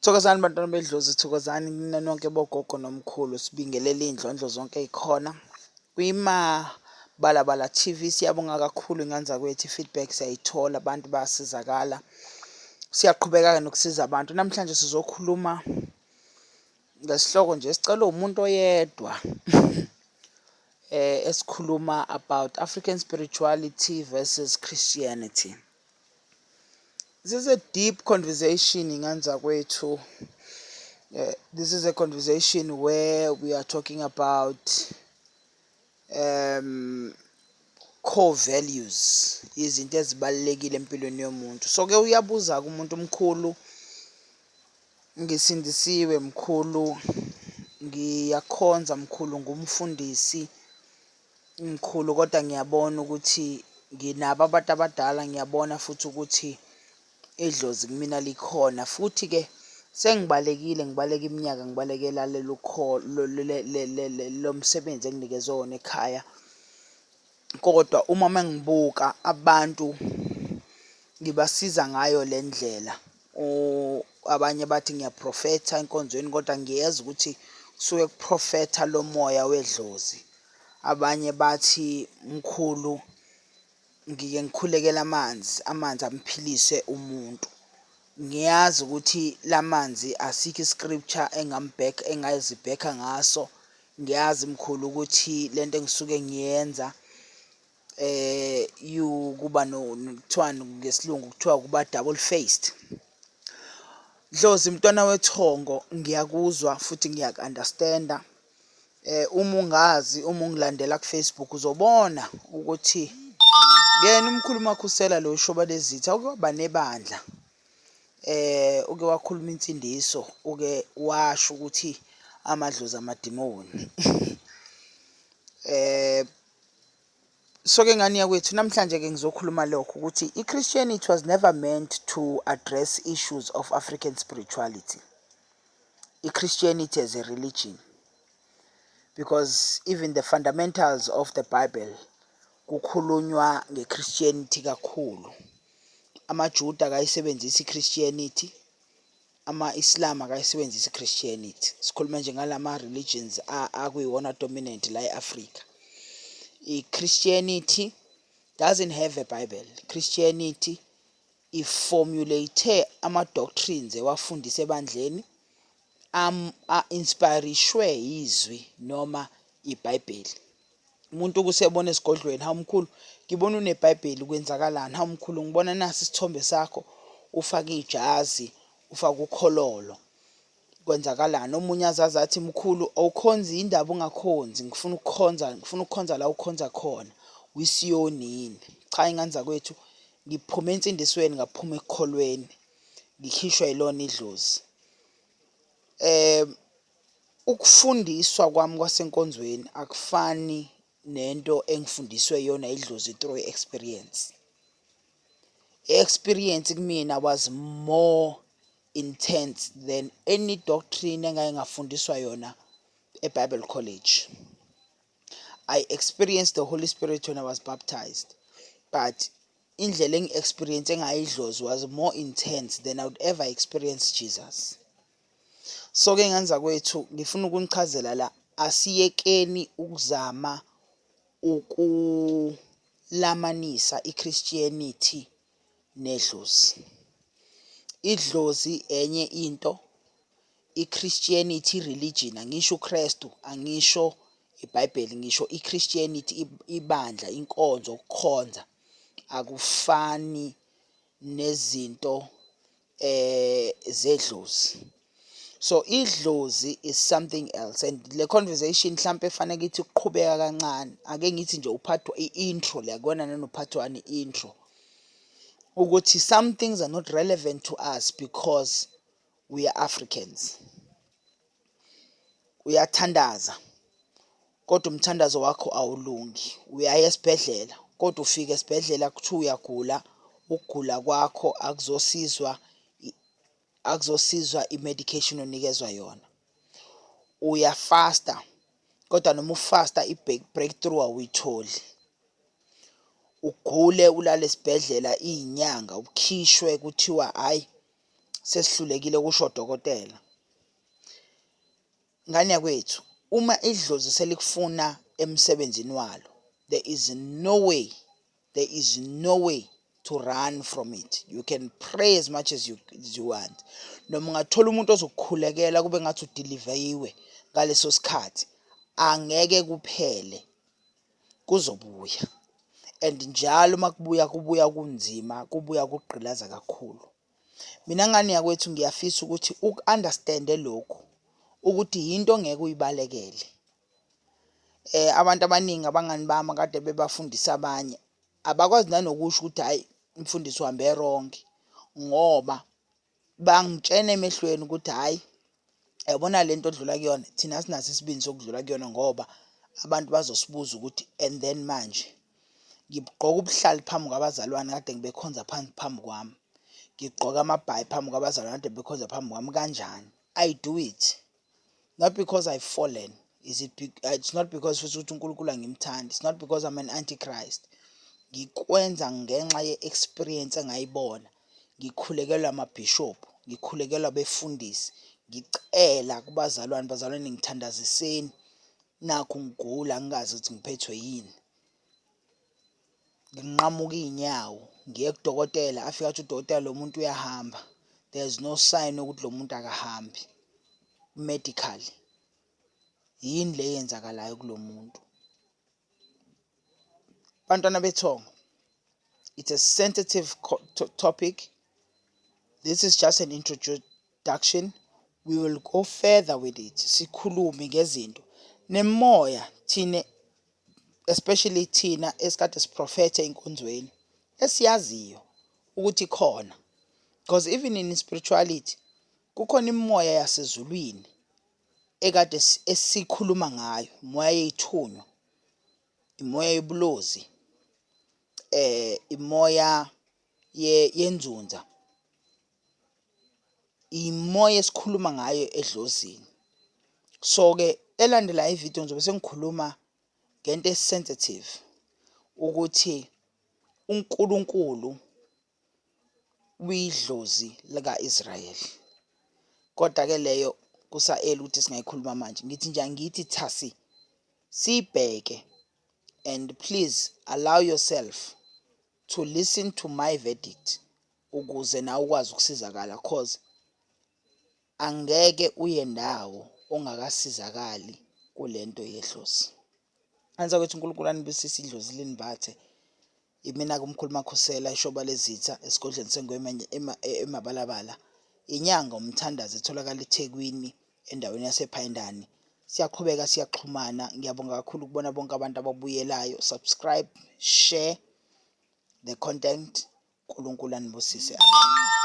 Thokozani bantwana bedlozi, thokozani nina nonke bogogo nomkhulu, sibingelele iy'ndlondlo zonke ey'khona kwiMabalabala TV. Siyabonga kakhulu ingane zakwethu, i-feedback siyayithola, abantu bayasizakala. Siyaqhubeka-ke nokusiza abantu. Namhlanje sizokhuluma ngesihloko nje esicelwe umuntu oyedwa esikhuluma about African spirituality versus Christianity. This is a deep conversation, ingane zakwethu. This is a conversation where we are talking about core values, izinto ezibalulekile empilweni yomuntu. So ke uyabuza umuntu, "Mkhulu, ngisindisiwe mkhulu, ngiyakhonza mkhulu, ngumfundisi mkhulu, kodwa ngiyabona ukuthi nginabo abantu abadala, ngiyabona futhi ukuthi idlozi kumina likhona, futhi ke sengibalekile, ngibaleka iminyaka, ngibalekela lolu lo msebenzi enginikezwe wona ekhaya, kodwa uma mengibuka abantu ngibasiza ngayo le ndlela, abanye bathi ngiyaprofetha enkonzweni, kodwa ngiyezwa ukuthi kusuke kuprofetha lo moya wedlozi. Abanye bathi, mkhulu, ngike ngikhulekela amanzi, amanzi amphilise umuntu. Ngiyazi ukuthi lamanzi asikho i-scripture engazibhekha ngaso. Ngiyazi mkhulu ukuthi lento engisuke ngiyenza yukuba no, kuthiwani ngesilungu, kuthiwa ukuba double faced. Dlozi, mntwana wethongo, ngiyakuzwa futhi ngiyaku-understand-a. Uma ungazi, uma ungilandela ku-Facebook, uzobona ukuthi yena umkhulu Makhusela lo shoba lezitha uke waba nebandla, uke wakhuluma insindiso, uke washo ukuthi amadlozi amadimoni. So ke ngane yakwethu, namhlanje ke ngizokhuluma lokho ukuthi i-Christianity was never meant to address issues of African spirituality. I-Christianity as a religion, because even the fundamentals of the Bible kukhulunywa nge-Christianity kakhulu. AmaJuda akayisebenzisi i-Christianity, ama-Islam akayisebenzisi i-Christianity. Sikhuluma nje ngalama religions akuyiwona dominant la e-Africa. I-Christianity doesn't have a Bible. Christianity i-formulate ama-doctrines ewafundisa ebandleni a-inspirishwe izwi noma iBhayibheli. Umuntu ukusebona esigodlweni, 'Hawu mkhulu, ngibona uneBhayibheli, kwenzakalani? Hawu mkhulu, ngibona nasi isithombe sakho, ufake ijazi, ufake ukhololo, kwenzakalani?' Omunye azazi athi, 'Mkhulu, awukhonzi, indaba ungakhonzi? Ngifuna ukukhonza, ngifuna ukukhonza la ukhonza khona, wisiyoni yini?' Cha, ingane zakwethu, ngiphume ensindisweni, ngaphuma ekukholweni, ngikhishwa yilona idlozi. Ukufundiswa kwami kwasenkonzweni akufani nento engifundiswe yona idlozi through experience. I-experience kumina was more intense than any doctrine engake ngafundiswa yona e-Bible College. I experienced the Holy Spirit when I was baptized, but indlela engi-experience ngayo idlozi was more intense than I would ever experience Jesus. So ke ngane zakwethu, ngifuna ukunichazela la, asiyekeni ukuzama ukulamanisa i-Christianity nedlozi. Idlozi enye into, i-Christianity religion, angisho uKristu, angisho iBhayibheli, ngisho i-Christianity, ibandla, inkonzo, ukukhonza, akufani nezinto zedlozi. So idlozi is something else, and le conversation mhlampe fanele ithi ukuqhubeka kancane. Ake ngithi nje u-part, i-intro le, akuyona nano-part one, i-intro, ukuthi some things are not relevant to us because we are Africans. Uyathandaza kodwa umthandazo wakho awulungi. Uyaya esibhedlela, kodwa ufika esibhedlela kuthiwa uyagula, ukugula kwakho akuzosizwa i-medication onikezwa yona. Uyafasta, kodwa noma ufasta i-breakthrough awuyitholi. Ugule, ulale esibhedlela iy'nyanga, ukhishwe, kuthiwa hhayi, Sesihlulekile kusho odokotela. Ngane yakwethu, uma idlozi selikufuna emsebenzini walo, there is no way, there is no way to run from it. You can pray as much as you want, noma ungathola umuntu ozokukhulekela kube ngathi udeliver-iwe ngaleso sikhathi, angeke kuphele, kuzobuya. And njalo uma kubuya, kubuya kunzima, kubuya kugqilaza kakhulu. Mina, ngane yakwethu, ngiyafisa ukuthi uku-understand-e lokhu, ukuthi yinto ongeke uyibalekele. Abantu abaningi, abangani bami akade bebafundisa abanye, abakwazi nanokusho ukuthi hhayi, umfundisi uhambe wrong, ngoba bangitshena emehlweni ukuthi hhayi, yabona lento odlula kuyona, thina asinaso isibindi sokudlula kuyona, ngoba abantu bazosibuza ukuthi and then manje ngibugqoka ubuhlali phambi kwabazalwane kade ngibekhonza phansi phambi kwami, ngigqoka amabhayi phambi kwabazalwane kade bekhonza phambi kwami kanjani? I do it not because I've fallen. It's not because futhi ukuthi uNkulunkulu angimthandi. It's not because I'm an antichrist. Ngikwenza ngenxa ye-experience engayibona. Ngikhulekelwa amabhishobhu, ngikhulekelwa abefundisi, ngicela kubazalwane, "Bazalwane, ngithandaziseni, nakhu ngigula, ngingazi ukuthi ngiphethwe yini." Nginqamuka iy'nyawo, ngiye kudokotela, afike athi udokotela, "Lo muntu uyahamba." There's no sign yokuthi lo muntu akahambi medically. Yini le eyenzakalayo kulo muntu? Bantwana bethongo, it's a sensitive topic. This is just an introduction. We will go further with it, sikhulume ngezinto nemoya thina, especially thina esikade siprofethe enkonzweni, esiyaziyo ukuthi khona, because even in spirituality kukhona imimoya yasezulwini ekade esikhuluma ngayo, imoya yey'thunywa, imoya yobulozi, imoya yenzunza, imoya esikhuluma ngayo edlozini. So-ke elandelayo ividiyo ngizobe sengikhuluma ngento e-sensitive, ukuthi uNkulunkulu uyidlozi lika-Israyeli. Kodwa-ke leyo kusa-early ukuthi singayikhuluma manje. Ngithi nje angithi thasi siyibheke, and please allow yourself to listen to my verdict ukuze nawe ukwazi ukusizakala, 'cause angeke uye ndawo ongakasizakali kulento yedlozi. Anza ukuthi uNkulunkulu anibusise, idlozi linimbathe. Imina-ke umkhulu Makhosela, ishoba lezitha esigodlweni seNgwenya eMabalabala. Inyanga umthandazo etholakala eThekwini, endaweni yasePhayindane. Siyaqhubeka siyaxhumana. Ngiyabonga kakhulu ukubona bonke abantu ababuyelayo. Subscribe, share the content. uNkulunkulu anibusise. Amen.